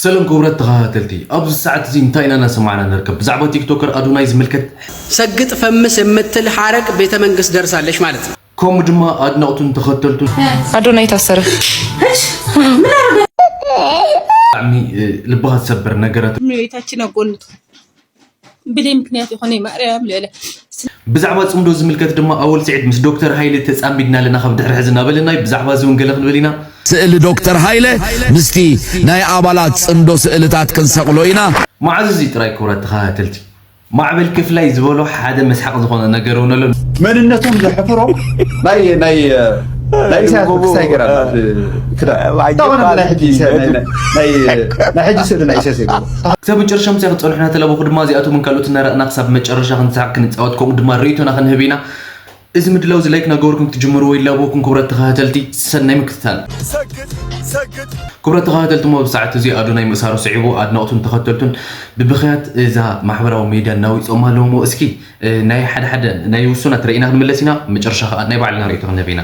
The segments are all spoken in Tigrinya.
ሰላም ክቡራት ተኸታተልቲ፣ ኣብዚ ሰዓት እዚ እንታይ ኢና እናሰማዕና ንርከብ? ብዛዕባ ቲክቶከር ኣዶናይ ዝምልከት። ሰግጥ ፈምስ የምትል ሐረግ ቤተ መንግስት ደርሳለች ማለት ነው። ከምኡ ድማ ኣድነቕቱን ተኸተልቱን ኣዶናይ ታሰረ። ብጣዕሚ እ፣ ልብኻ ዝሰብር ነገራት። እመቤታችን ኣብ ጎኑ ትኹን። ብለይ ምክንያት ይኾነይ ማርያም ልእለ ብዛዕባ ጽምዶ ዝምልከት ድማ ኣወል ስዒድ ምስ ዶክተር ሃይለ ተጻሚድና ኣለና ካብ ድሕሪ ሕዚ እናበለና እዩ። ብዛዕባ እዚ እውን ገለ ክንብል ኢና። ስእሊ ዶክተር ሃይለ ምስቲ ናይ ኣባላት ጽምዶ ስእልታት ክንሰቕሎ ኢና። መዓዝ እዚ ጥራይ ክቡራት ተኸታተልቲ ማዕበል ክፍላይ ዝበሎ ሓደ መስሓቕ ዝኾነ ነገር እውን ኣሎ። መንነቶም ዘሕፍሮ ናይ ናይ ናይ ኢሳያስ ክሳይ ገራ ክዳ ታወነ ናይ ሕጂ ኢሳያስ ናይ ናይ ናይ ሕጂ ስእሊ ናይ ኢሳያስ ይገሩ ክሳብ መጨረሻ ምሳይ ክትጸንሑና ተላበኹ ድማ እዚኣቶምን ካልኦትን እናረኣና ክሳብ መጨረሻ ክንስሓቕ ክንጻወት ከምኡ ድማ ርእይቶና ክንህብ ኢና። እዚ ምድላው እዚ ላይክ ናገበርኩም ክትጅምርዎ ይላበወኩም ክቡራት ተኸታተልቲ። ሰናይ ምክትታል። ክቡራት ተኸታተልቲ እሞ ኣብ ሰዓት እዚ ኣዶናይ ምእሳሩ ስዒቡ ኣድነቕቱን ተኸተልቱን ብብኽያት እዛ ማሕበራዊ ሜድያ እናዊጾም ኣለዉ እሞ እስኪ እ፣ ናይ ሓደ ሓደ ናይ ውሱናት ርኢና ክንምለስ ኢና። መጨረሻ ከዓ ናይ ባዕልና ርእይቶ ክንህብ ኢና።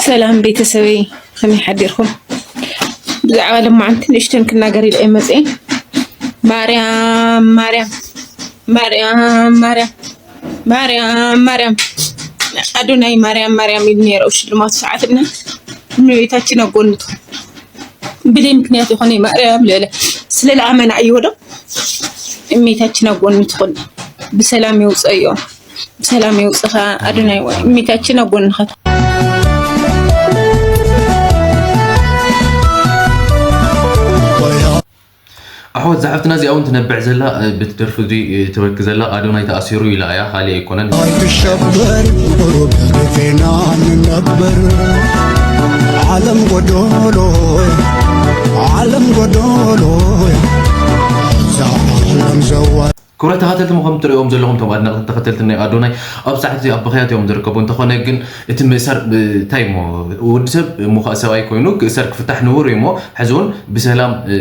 ሰላም ቤተሰበይ ከመይ ሓዲርኩም? ብዛዕባ ለማዓንቲ ንእሽተን ክናገር ኢለ እየ መፅኤ። ማርያም ማርያም ማርያም ማርያም ማርያም ማርያም ኣዶናይ ማርያም ማርያም ኢሉ ነይረ ኣብ ሽልማቱ ሰዓት እና እመቤታችን ኣብ ጎኑ ትኹን። ብለይ ምክንያት ይኾነይ ማርያም ልእለ ስለ ለኣመና እዩ ወዶ እመቤታችን ኣብ ጎኑ ትኹን። ብሰላም የውፀዮ ብሰላም የውፅኻ ኣዶናይ ወይ እመቤታችን ኣብ ጎንኻ ትኹን። ኣሕዋት ዝሓፍትና እዚኣ እውን ትነብዕ ዘላ እ፣ ብቲ ደርፊ እዚ እ፣ ትበኪ ዘላ ኣዶናይ ተኣሲሩ ኢላ እያ፣ ካሊእ ኣይኮነን። ኣይትሸበር ቁሩብ ርፌና ንነብር ዓለም ጎዶሎ ዓለም ጎዶሎ እዛ ዓለም ዘዋ ክብረት ተኸተልቲ ምኸም ትሪኦም ዘለኹም እቶም ኣድነቕትን ተኸተልትን ናይ ኣዶናይ ኣብ ሰዓት እዚ ኣብ ብኽያት እዮም ዝርከቡ። እንተኾነ ግን እቲ ምእሳር ብ-፣ እንታይ እሞ ወዲ ሰብ እሞ ከዓ ሰብኣይ ኮይኑ ክእሰር ክፍታሕ ንቡር እዩ እሞ ሕዚ እውን ብሰላም እ፣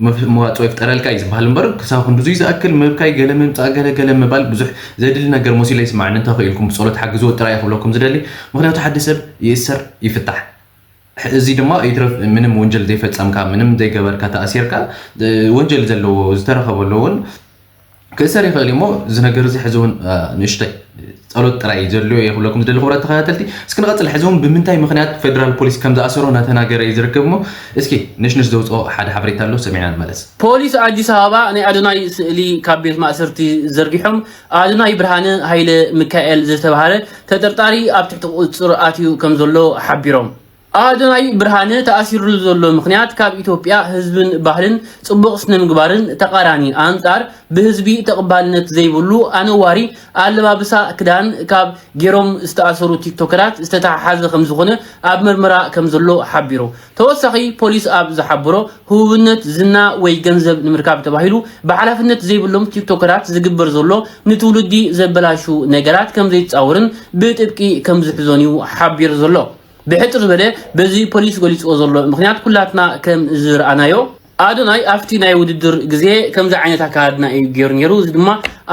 መፍ-፣ መዋፅኦ ይፍጠረልካ እዩ ዝበሃል እምበር ክሳብ ክንድዙይ ዝኣክል ምብካይ ገለ ምምፃእ ገለ ገለ ምባል ብዙሕ ዘድሊ ነገር መሲሉ ኣይስማዕን። እንተኽኢልኩም ብፀሎት ሓግዝዎ ጥራይ እየ ክብለኩም ዝደሊ። ምኽንያቱ ሓደ ሰብ ይእሰር ይፍታሕ። እዚ ድማ ይትረፍ ምንም ወንጀል ዘይፈጸምካ ምንም ዘይገበርካ ተኣሲርካ እ፣ ወንጀል ዘለዎ ዝተረኸበሉ እውን ክእሰር ይኽእል እዩ እሞ እዚ ነገር እዚ ሕዚ እውን እ፣ ንእሽተይ ጸሎት ጥራይ እዩ ዘድልዮ እየ ክብለኩም ዝደሊ ክቡራት ተኸታተልቲ። እስኪ ንቐጽል። ሕዚ እውን ብምንታይ ምኽንያት ፌደራል ፖሊስ ከም ዝኣሰሮ እናተናገረ እዩ ዝርከብ እሞ እስኪ ንሽንሽ ዘውፅኦ ሓደ ሓበሬታ ኣሎ ሰሚዕና ንመለስ። ፖሊስ ኣዲስ ኣበባ ናይ ኣዶናይ ስእሊ ካብ ቤት ማእሰርቲ ዘርጊሖም ኣዶናይ ብርሃነ ሃይለ ሚካኤል ዝተባህለ ተጠርጣሪ ኣብ ትሕቲ ቁፅፅር ኣትዩ ከም ዘሎ ሓቢሮም። ኣዶናይ ብርሃነ ተኣሲሩሉ ዘሎ ምኽንያት ካብ ኢትዮጵያ ህዝብን ባህልን ፅቡቕ ስነ ምግባርን ተቓራኒ ኣንፃር ብህዝቢ ተቕባልነት ዘይብሉ ኣነዋሪ ኣለባብሳ ክዳን ካብ ገይሮም ዝተኣሰሩ ቲክቶከራት ዝተተሓሓዘ ከም ዝኾነ ኣብ ምርመራ ከም ዘሎ ሓቢሩ። ተወሳኺ ፖሊስ ኣብ ዝሓበሮ ህቡብነት ዝና ወይ ገንዘብ ንምርካብ ተባሂሉ ብሓላፍነት ዘይብሎም ቲክቶከራት ዝግበር ዘሎ ንትውልዲ ዘበላሹ ነገራት ከም ዘይፃወርን ብጥብቂ ከም ዝሕዞን እዩ ሓቢሩ ዘሎ። ብሕፅር ዝበለ በዚ ፖሊስ ገሊፅዎ ዘሎ ምኽንያት ኩላትና ከም ዝረኣናዮ ኣዶናይ ኣብቲ ናይ ውድድር ግዜ ከምዚ ዓይነት ኣካዳድና እዩ ገይሩ ነይሩ። እዚ ድማ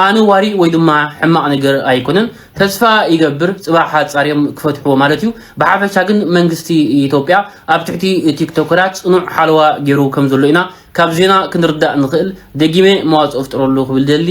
ኣነዋሪ ወይ ድማ ሕማቕ ነገር ኣይኮነን። ተስፋ ይገብር ፅባሕ ኣፃርዮም ክፈትሕዎ ማለት እዩ። ብሓፈሻ ግን መንግስቲ ኢትዮጵያ ኣብ ትሕቲ ቲክቶከራት ፅኑዕ ሓለዋ ገይሩ ከም ዘሎ ኢና ካብ ዜና ክንርዳእ ንኽእል። ደጊመ መዋፅኦ ፍጠረሉ ክብል ደሊ።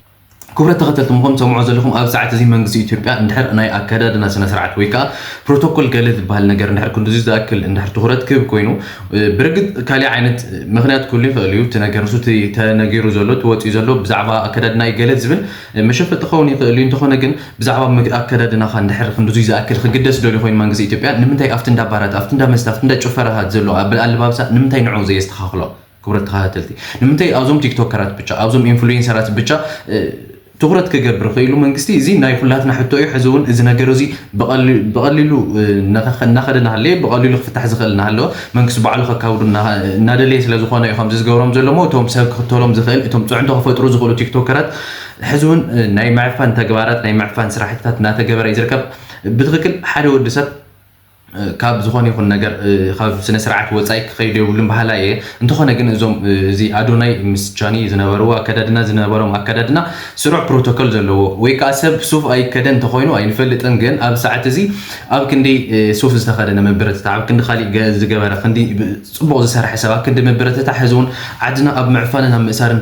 ክቡራት ተኸተልቲ ምኹም ትሰምዑ ዘለኹም ኣብ ሰዓት እዚ መንግስቲ ኢትዮጵያ እንድሕር ናይ ኣከዳድና ስነ ስርዓት ወይ ከዓ ፕሮቶኮል ገለ ዝበሃል ነገር እንድሕር ክንድዚ ዝኣክል እንድሕር ትኹረት ክህብ ኮይኑ እ፣ ብርግፅ ካሊእ ዓይነት ምኽንያት ክህሉ ይኽእል እዩ። እቲ ነገር እሱ እቲ ተነጊሩ ዘሎ እቲ ወፂኡ ዘሎ ብዛዕባ ኣከዳድና እዩ ገለ ዝብል እ፣ መሸፈጢ ክኸውን ይኽእል እዩ። እንተኾነ ግን ብዛዕባ ምግ- ኣከዳድናኻ እንድሕር ክንድዙይ ዝኣክል ክግደስ ደልዩ ኮይኑ መንግስቲ ኢትዮጵያ ንምንታይ ኣብቲ እንዳ ባራት ኣብቲ እንዳ መስተ ኣብቲ እንዳ ጭፈራታት ዘሎ ኣብ ኣለባብሳ ንምንታይ ንዑ ዘየስተኻኽሎ? ክቡራት ተኸታተልቲ ንምንታይ ኣብዞም ቲክቶከራት ብቻ ኣብዞም ኢንፍሉዌንሰራት ብቻ እ፣ ትኹረት ክገብር ኽኢሉ መንግስቲ እዚ ናይ ኩላትና ሕቶ እዩ። ሕዚ እውን እዚ ነገር እዚ ብቐሊ- ብቐሊሉ እ፣ እናኸ- እናኸደ እናሃለየ ብቐሊሉ ክፍታሕ ዝኽእል እናሃለወ መንግስቲ ባዕሉ ከካብዱ እና- እናደለየ ስለ ዝኾነ እዩ ከምዚ ዝገብሮም ዘሎ እሞ እቶም ሰብ ክኽተሎም ዝኽእል እቶም ፅዕንቶ ክፈጥሩ ዝኽእሉ ቲክቶከራት ሕዚ እውን እ፣ ናይ ምዕፋን ተግባራት ናይ ምዕፋን ስራሕትታት እናተገበረ እዩ ዝርከብ። ብትኽክል ሓደ ወዲ ሰብ ካብ ዝኾነ ይኹን ነገር ካብ ስነ ስርዓት ወፃኢ ክኸይዱ የብሉን በሃላይ እየ። እንተኾነ ግን እዞም እዚ ኣዶናይ ምስ ቻኒ ዝነበርዎ ኣከዳድና ዝነበሮም ኣከዳድና ስሩዕ ፕሮቶኮል ዘለዎ ወይ ከዓ ሰብ ሱፍ ኣይከደ እንተኾይኑ ኣይንፈልጥን። ግን ኣብ ሰዓት እዚ ኣብ ክንዲ ሱፍ ዝተኸደነ መበረትታ ኣብ ክንዲ ካሊእ ዝገበረ ክንዲ ፅቡቕ ዝሰርሐ ሰብ ኣብ ክንዲ መበረትታ ሕዚ እውን ዓድና ኣብ ምዕፋንን ኣብ ምእሳርን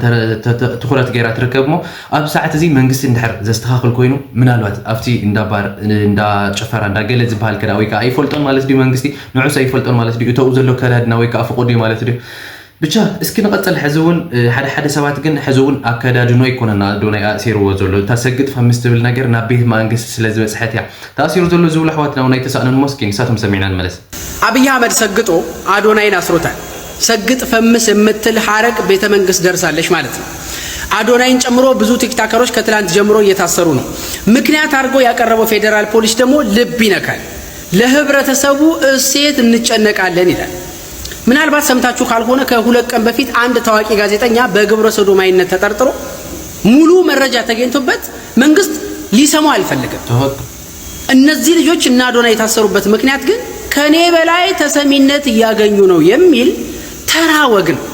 ትኩረት ገይራ ትርከብ እሞ ኣብ ሰዓት እዚ መንግስቲ እንድሕር ዘስተኻኽል ኮይኑ ምናልባት ኣብቲ እንዳ ባር እንዳ ጭፈራ እንዳ ገለ ዝበሃል ከዳ ወይ ከዓ ኣይፈልጦን ማለት ድዩ መንግስቲ ንዑስ ኣይፈልጦን ማለት ድዩ እተኡ ዘሎ ከዳድና ወይ ከዓ ፍቑድ እዩ ማለት ድዩ ብቻ እስኪ ንቐፅል። ሕዚ እውን ሓደ ሓደ ሰባት ግን ሕዚ እውን ኣከዳድኖ ኣይኮነን ኣዶናይ ኣእሲርዎ ዘሎ እታ ሰግጥ ፈምስ ትብል ነገር ናብ ቤት መንግስቲ ስለ ዝበፅሐት እያ ተኣሲሩ ዘሎ ዝብሉ ኣሕዋትና እውን ኣይተሳእኑን እሞ እስኪ ንሳቶም ሰሚዕና ንመለስ። ኣብይ ኣህመድ ሰግጦ ኣዶናይን ኣስሮታል። ሰግጥ ፈምስ የምትል ሐረግ ቤተ መንግስት ደርሳለች ማለት ነው። አዶናይን ጨምሮ ብዙ ቲክታከሮች ከትላንት ጀምሮ እየታሰሩ ነው። ምክንያት አድርጎ ያቀረበው ፌዴራል ፖሊስ ደግሞ ልብ ይነካል። ለህብረተሰቡ እሴት እንጨነቃለን ይላል። ምናልባት ሰምታችሁ ካልሆነ ከሁለት ቀን በፊት አንድ ታዋቂ ጋዜጠኛ በግብረ ሰዶማዊነት ተጠርጥሮ ሙሉ መረጃ ተገኝቶበት መንግስት ሊሰማው አልፈለገም። እነዚህ ልጆች እነ አዶናይ የታሰሩበት ምክንያት ግን ከኔ በላይ ተሰሚነት እያገኙ ነው የሚል ተራ ወግ ነው።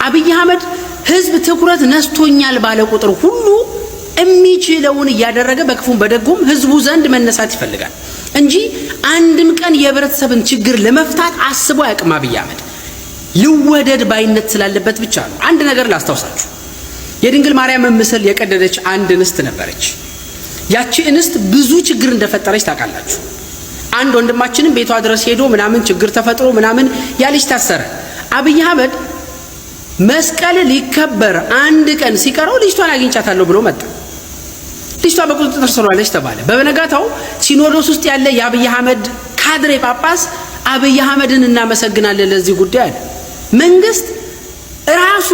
አብይ አህመድ ህዝብ ትኩረት ነስቶኛል ባለ ቁጥር ሁሉ የሚችለውን እያደረገ በክፉም በደጉም ህዝቡ ዘንድ መነሳት ይፈልጋል እንጂ አንድም ቀን የህብረተሰብን ችግር ለመፍታት አስቦ አያውቅም። አብይ አህመድ ልወደድ ባይነት ስላለበት ብቻ ነው። አንድ ነገር ላስታውሳችሁ። የድንግል ማርያምን ምስል የቀደደች አንድ እንስት ነበረች። ያቺ እንስት ብዙ ችግር እንደፈጠረች ታውቃላችሁ። አንድ ወንድማችንም ቤቷ ድረስ ሄዶ ምናምን ችግር ተፈጥሮ ምናምን ያ ልጅ ታሰረ። አብይ አህመድ መስቀል ሊከበር አንድ ቀን ሲቀረው ልጅቷን አግኝቻታለሁ ብሎ መጣ። ልጅቷ በቁጥጥር ስር ዋለች ተባለ። በበነጋታው ሲኖዶስ ውስጥ ያለ የአብይ አህመድ ካድሬ ጳጳስ አብይ አህመድን እናመሰግናለን ለዚህ ጉዳይ አለ። መንግስት ራሱ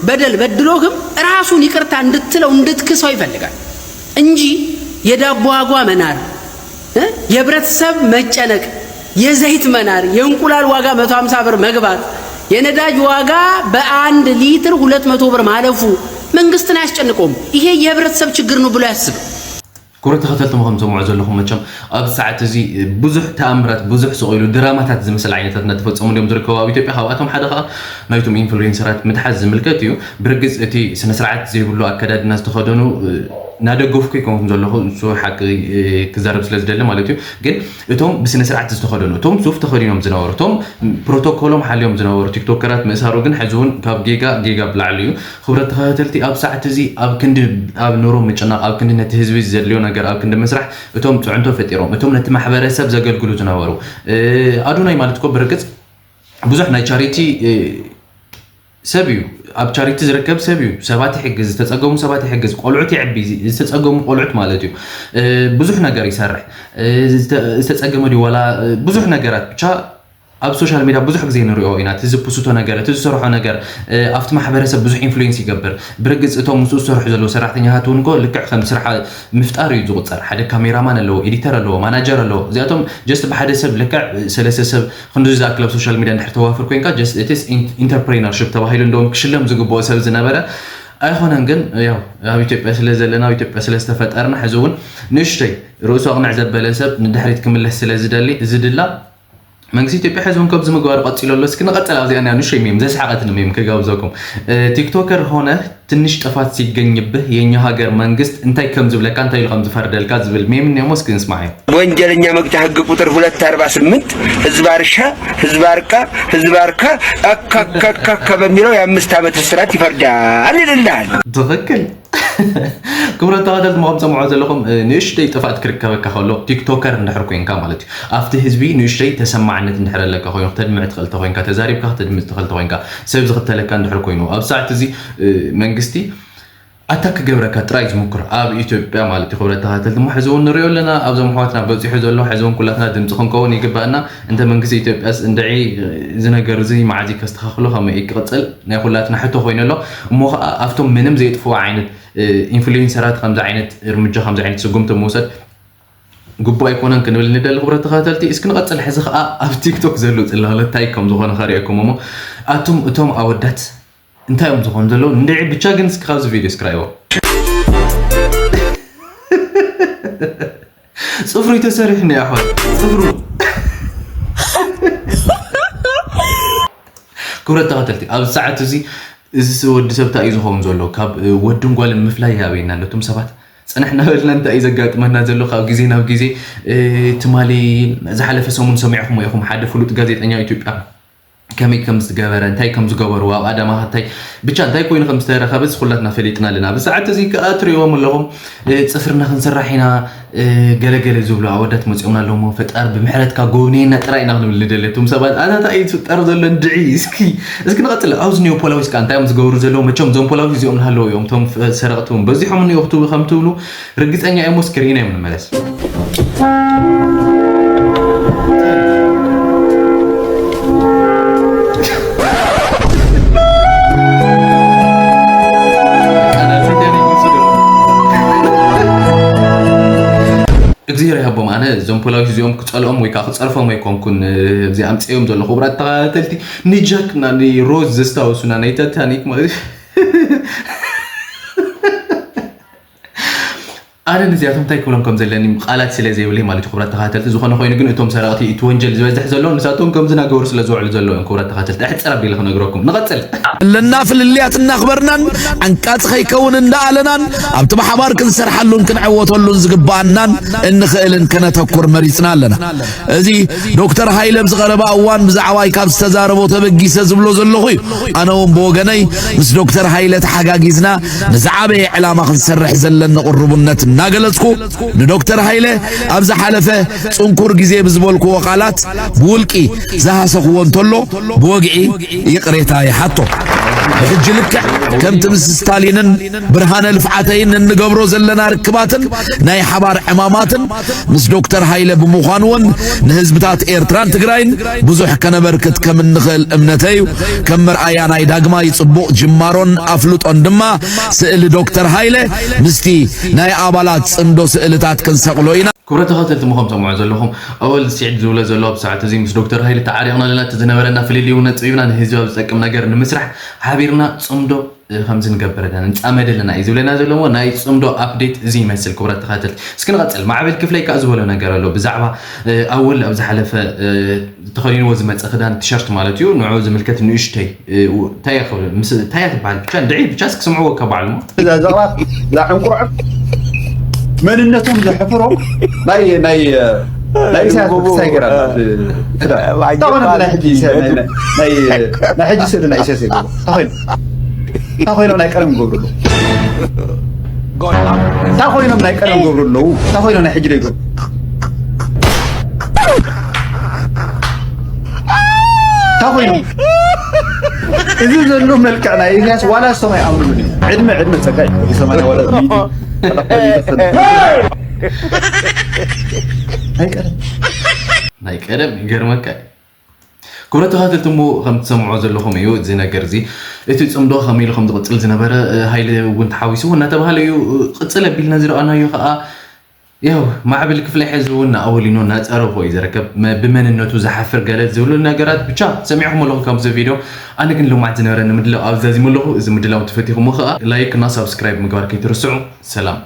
በደል በድሎህም ራሱን ይቅርታ እንድትለው እንድትክሰው ይፈልጋል እንጂ የዳቦ ዋጋ መናር፣ የህብረተሰብ መጨነቅ፣ የዘይት መናር፣ የእንቁላል ዋጋ መቶ ሃምሳ ብር መግባት፣ የነዳጅ ዋጋ በአንድ ሊትር ሁለት መቶ ብር ማለፉ መንግስትን አያስጨንቀውም። ይሄ የህብረተሰብ ችግር ነው ብሎ አያስብም። ክቡራት ተኸተልቲ ከም ትሰምዑ ዘለኹም መቸም ኣብ ሰዓት እዚ ብዙሕ ተኣምራት ብዙሕ ስቕ ኢሉ ድራማታት ዝመስል ዓይነታት እናተፈፀሙ እንዲዮም ዝርከቡ ኣብ ኢትዮጵያ። ካብኣቶም ሓደ ከዓ ናይቶም ኢንፍሉዌንሰራት ምትሓዝ ዝምልከት እዩ። ብርግፅ እቲ ስነስርዓት ዘይብሉ ኣከዳድና ዝተኸደኑ እናደገፍኩ ይኮንኩም ዘለኹ እሱ ሓቂ ክዛረብ ስለ ዝደሊ ማለት እዩ። ግን እቶም ብስነስርዓት ዝተኸደኑ እቶም ሱፍ ተኸዲኖም ዝነበሩ እቶም ፕሮቶኮሎም ሓልዮም ዝነበሩ ቲክቶከራት ምእሳሩ ግን ሕዚ እውን ካብ ጌጋ ጌጋ ብላዕሊ እዩ። ክቡራት ተኸታተልቲ ኣብ ሰዓት እዚ ኣብ ክንዲ ኣብ ኑሮ ምጭናቕ ኣብ ክንዲ ነቲ ህዝቢ ዘድልዮ ነገር ኣብ ክንዲ ምስራሕ እቶም ፅዕንቶ ፈጢሮም እቶም ነቲ ማሕበረሰብ ዘገልግሉ ዝነበሩ ኣዶናይ ማለት እኮ ብርግፅ ብዙሕ ናይ ቻሪቲ ሰብ እዩ ኣብ ቻሪቲ ዝርከብ ሰብ እዩ ሰባት ይሕግዝ ዝተፀገሙ ሰባት ይሕግዝ ቆልዑት የዕቢ ዝተፀገሙ ቆልዑት ማለት እዩ ብዙሕ ነገር ይሰርሕ ዝተፀገመ ድዩ ዋላ ብዙሕ ነገራት ብቻ ኣብ ሶሻል ሚድያ ብዙሕ ግዜ ንሪኦ ኢና እቲ ዝፕስቶ ነገር እቲ ዝሰርሖ ነገር ኣብቲ ማሕበረሰብ ብዙሕ ኢንፍሉዌንስ ይገብር ብርግፅ እቶም ምስኡ ዝሰርሑ ዘለዉ ሰራሕተኛታት እውን እኮ ልክዕ ከም ስራሕ ምፍጣር እዩ ዝቁፀር ሓደ ካሜራማን ኣለዎ ኤዲተር ኣለዎ ማናጀር ኣለዎ እዚኣቶም ጀስት ብሓደ ሰብ ልክዕ ሰለስተ ሰብ ክንዲ ዝኣክል ኣብ ሶሻል ሚድያ እንድሕር ተዋፍር ኮይንካ ጀስት ኢንተርፕሬነርሽፕ ተባሂሉ እንደውም ክሽለም ዝግብኦ ሰብ ዝነበረ ኣይኮነን ግን ያው ኣብ ኢትዮጵያ ስለ ዘለና ኣብ ኢትዮጵያ ስለ ዝተፈጠርና ሕዚ እውን ንእሽተይ ርእሱ ኣቕንዕ ዘበለ ሰብ ንድሕሪት ክምለስ ስለ ዝደሊ ዝድላ መንግስቲ ኢትዮጵያ ሕዚ እውን ከምዚ ምግባሩ ቀፂሉ ኣሎ እስኪ ንቐፅል ኣብዚኣ ኒኣ ንእሽተይ ሜም ዘስሓቐትኒ ሜም ክጋብዘኩም ቲክቶከር ሆነ ትንሽ ጥፋት ሲገኝብህ የኛ ሀገር መንግስት እንታይ ከም ዝብለካ እንታይ ኢሉ ከም ዝፈርደልካ ዝብል ሜም እኒኦሞ እስኪ ንስማዓዮ ወንጀለኛ መቅጫ ህግ ቁጥር ሁለት አርባ ስምንት ህዝብ አርሻ ህዝብ አርቃ ህዝብ አርካ አካካካካ በሚለው የአምስት ዓመት እስራት ይፈርዳል ይልልሃል። ትክክል። ክቡራት ተኸታተልቲ ምኸም ትሰምዑ ዘለኹም ንእሽተይ ጥፍኣት ክርከበካ ከሎ ቲክቶከር እንድሕር ኮይንካ ማለት እዩ ኣብቲ ህዝቢ ንእሽተይ ተሰማዕነት እንድሕር ኣለካ ኮይኑ ክተድምዕ ትኽእል ተኮይንካ ተዛሪብካ ክተድምፅ ትኽእል ተኮይንካ ሰብ ዝኽተለካ እንድሕር ኮይኑ ኣብ ሰዓት እዚ መንግስቲ ኣታክ ክገብረካ ጥራይ ዝምክር ኣብ ኢትዮጵያ ማለት እዩ ክብረት ተኸታተልቲ እሞ ሕዚ እውን ንሪኦ ኣለና ኣብዞም ኣሕዋትና በፂሑ ዘሎ ሕዚ እውን ኩላትና ድምፂ ክንከውን ይግባእና እንተ መንግስቲ ኢትዮጵያስ እንድዒ እዚ ነገር እዚ መዓዝ ከስተኻኽሎ ከመይ ክቕፅል ናይ ኩላትና ሕቶ ኮይኑ ኣሎ እሞ ከዓ ኣብቶም ምንም ዘየጥፍዎ ዓይነት ኢንፍሉዌንሰራት ከምዚ ዓይነት እርምጃ ከምዚ ዓይነት ስጉምቲ ምውሰድ ግቡእ ኣይኮነን ክንብል ንደሊ ክብረት ተኸታተልቲ እስኪ ንቐፅል ሕዚ ከዓ ኣብ ቲክቶክ ዘሎ ፅላለ እንታይ ከም ዝኾነ ከሪአኩም እሞ ኣቱም እቶም ኣወዳት እንታይ እዮም ዝኾኑ ዘለዉ እንድዒ ብቻ ግን እስኪ ካብዚ ቪድዮ እስክራይቦ ፅፍሩ ተሰሪሑ ኒ ኣሕዋት ፅፍሩ ክብረት ተኸተልቲ፣ ኣብዚ ሰዓት እዚ፣ እዚ ወዲ ሰብ እንታይ እዩ ዝኸውን ዘሎ? ካብ፣ እ፣ ወድን ጓልን ምፍላይ ይኣበየና ኣሎ። እቶም ሰባት ጽንሕ እናበልና እንታይ እዩ ዘጋጥመና ዘሎ? ካብ ግዜ ናብ ግዜ፣ እ፣ ትማሊ ዝሓለፈ ሰሙን ሰሚዕኹም ኢኹም፣ ሓደ ፍሉጥ ጋዜጠኛ ኢትዮጵያ ከመይ ከም ዝገበረ፣ እንታይ ከም ዝገበሩ፣ ኣብ ኣዳማ እንታይ፣ ብቻ እንታይ ኮይኑ ከም ዝተረኸበ፣ እዚ ኩላትና ፈሊጥና ኣለና። ኣብዚ ሰዓት እዚ ከኣ ትርእይዎም ኣለኹም፣ እ፣ ጽፍርና ክንስራሕ ኢና፣ እ፣ ገለገለ ዝብሉ ኣወዳት መጺኦምና ኣለዉ። እሞ ፈጣሪ ብምሕረትካ ጎብነየና ጥራይ ኢና ክንብል ንደሊ። እቶም ሰባት ኣታ እንታይ እዩ ዝፍጠር ዘሎ? እንድዒ እስኪ፣ እስኪ ንቐጽል። ኣብዚ ኒዮ ፖላዊስ ከኣ እንታይ እዮም ዝገብሩ ዘለዉ? መቸም እዞም ፖላዊስ እዚኦም እናሃለዉ እዮም እቶም ፈ-፣ ሰረቕቲ እውን በዚሖም እኒኦ ክትብሉ፣ ከም ትብሉ ርግጸኛ እዮም። እስኪ ርኢና እዮም ንመለስ። እግዚኣብሔር ይሃቦም። ኣነ እዞም ፖላዊስ እዚኦም ክጸልኦም ወይ ከዓ ክጸርፎም ኣይኮንኩን፣ እዚ ኣምፅኦም ዘለኹ ክቡራት ተኸታተልቲ። ንጃክ እና ንሮዝ ዘስታውሱና ናይ ታይታኒክ ማለት። ኣነ ነዚኣቶም እንታይ ክብሎም ከም ዘለኒ ቃላት ስለ ዘይብለይ ማለት እዩ፣ ክቡራት ተኸታተልቲ። ዝኾነ ኮይኑ ግን እቶም ሰረቕቲ እቲ ወንጀል ዝበዝሕ ዘሎ ንሳቶም ከም ዝናገሩ ስለ ዝውዕሉ ዘለዉ እዮም፣ ክቡራት ተኸታተልቲ። ኣሕጽር ኣቢለ ክነግረኩም። ንቐጽል። ኣለና ፍልልያት እናኽበርናን ዓንቃጺ ከይከውን እንዳኣለናን ኣብቲ ብሓባር ክንሰርሓሉን ክንዕወተሉን ዝግባኣናን እንኽእልን ከነተኩር መሪጽና ኣለና። እዚ ዶክተር ሃይለ ኣብዚ ቀረባ እዋን ብዛዕባይ ካብ ዝተዛረቦ ተበጊሰ ዝብሎ ዘለኹ እዩ። ኣነ እውን ብወገነይ ምስ ዶክተር ሃይለ ተሓጋጊዝና ንዝዓበየ ዕላማ ክንሰርሕ ዘለኒ ቅርቡነት እናገለጽኩ፣ ንዶክተር ሃይለ ኣብ ዝሓለፈ ጽንኩር ግዜ ብዝበልክዎ ቃላት ብውልቂ ዝሃሰኽዎ እንተሎ ብወግዒ ይቕሬታ ይሓቶ። ብሕጂ ልክዕ ከምቲ ምስ ስታሊንን ብርሃነ ልፍዓተይን እንገብሮ ዘለና ርክባትን ናይ ሓባር ዕማማትን ምስ ዶክተር ሃይለ ብምዃኑ እውን ንህዝብታት ኤርትራን ትግራይን ብዙሕ ከነበርክት ከም እንኽእል እምነተይ እዩ። ከም መርኣያ ናይ ዳግማይ ጽቡቕ ጅማሮን ኣፍልጦን ድማ ስእሊ ዶክተር ሃይለ ምስቲ ናይ ኣባላት ጽምዶ ስእልታት ክንሰቕሎ ኢና። ክቡራት ተኸታተልቲ፣ ምኸም ትሰምዑ ዘለኹም፣ ኣወል ስዒድ ዝብሎ ዘሎ፣ ኣብ ሰዓት እዚ ምስ ዶክተር ሃይለ ተዓሪቕና ኣለና። እቲ ዝነበረና ፍልልይ እውን ኣጽቢብና ንህዝቢ ኣብ ዝጠቅም ነገር ንምስራሕ ሓቢርና ጽምዶ፣ እ፣ ከምዚ ንገብር ኣለና፣ ንጻመድ ኣለና እዩ ዝብለና ዘሎ። እሞ ናይ ጽምዶ ኣፕዴት እዚ ይመስል። ክቡራት ተኸታተልቲ፣ እስኪ ንቐጽል። ማዕበል ክፍለይ ከኣ ዝበሎ ነገር ኣሎ ብዛዕባ፣ እ፣ ኣወል ኣብ ዝሓለፈ፣ እ፣ ተኸዲንዎ ዝመጸ ክዳን፣ ቲሸርት ማለት እዩ፣ ንዑ ዝምልከት ንእሽተይ፣ እ፣ እንታይ እያ ክብል፣ ምስ፣ እንታይ እያ ትበሃል? ብቻ እንድዒ፣ ብቻ እስኪ ስምዕዎ ካብ ባዕሉ። እዛ ዘቕባብ፣ እዛ ዕንቁርዕር መንነቶም ዘሕፍሮም ናይ፣ ናይ፣ ናይ ኢሳያስ መንግስታይ ገይራ ኣላ፣ እቲ ክዳን። እንታይ ኮይኖም ናይ ሕጂ ኢሳያስ፣ ናይ፣ ናይ፣ ናይ ሕጂ ስእሊ ናይ ኢሳያስ የገብሩ? እንታይ ኮይኖም? እንታይ ኮይኖም ናይ ቀደም ይገብሩ ኣለዉ? እንታይ ኮይኖም ናይ ቀደም ይገብሩ ኣለዉ? እንታይ ኮይኖም ናይ ሕጂ ዘይገብሩ? እንታይ ኮይኖም? እዚ ዘሎ መልክዕ ናይ ኢሳያስ ዋላ እሶም ኣይኣምኑሉን እዮም። ዕድመ፣ ዕድመ ጸጋይ፣ እዚ ሰማንያ ዋላ ሚእቲ፣ ዋላ እኮ ይደፍን። ናይ ቀደም። ናይ ቀደም ይገርመካ። ክቡራት ተኸታተልቲ፣ እሞ ከም ትሰምዑ ዘለኹም እዩ እዚ ነገር እዚ። እቲ ጽምዶ ከመይ ኢሉ ከም ዝቕጽል ዝነበረ፣ እ፣ ሃይለ እውን ተሓዊሱ እናተባህለ እዩ፣ እ፣ ቅጽል ኣቢልና ዝረኣናዮ ከኣ፣ ያው ማዕበል ክፍለ ሕዚ እውን ንኣወሊኖ እናጸረፎ እዩ ዝርከብ። መ-፣ ብመንነቱ ዝሓፍር ገለ ዝብሉ ነገራት ብቻ ሰሚዕኹም ኣለኹም ካብዚ ቪድዮ። ኣነ ግን ሎማዕቲ ዝነበረኒ ምድላው ኣብ ዛዚሙ ኣለኹ። እዚ ምድላው እንተፈቲኹሞ ከኣ ላይክ እና ሳብስክራይብ ምግባር ከይትርስዑ። ሰላም።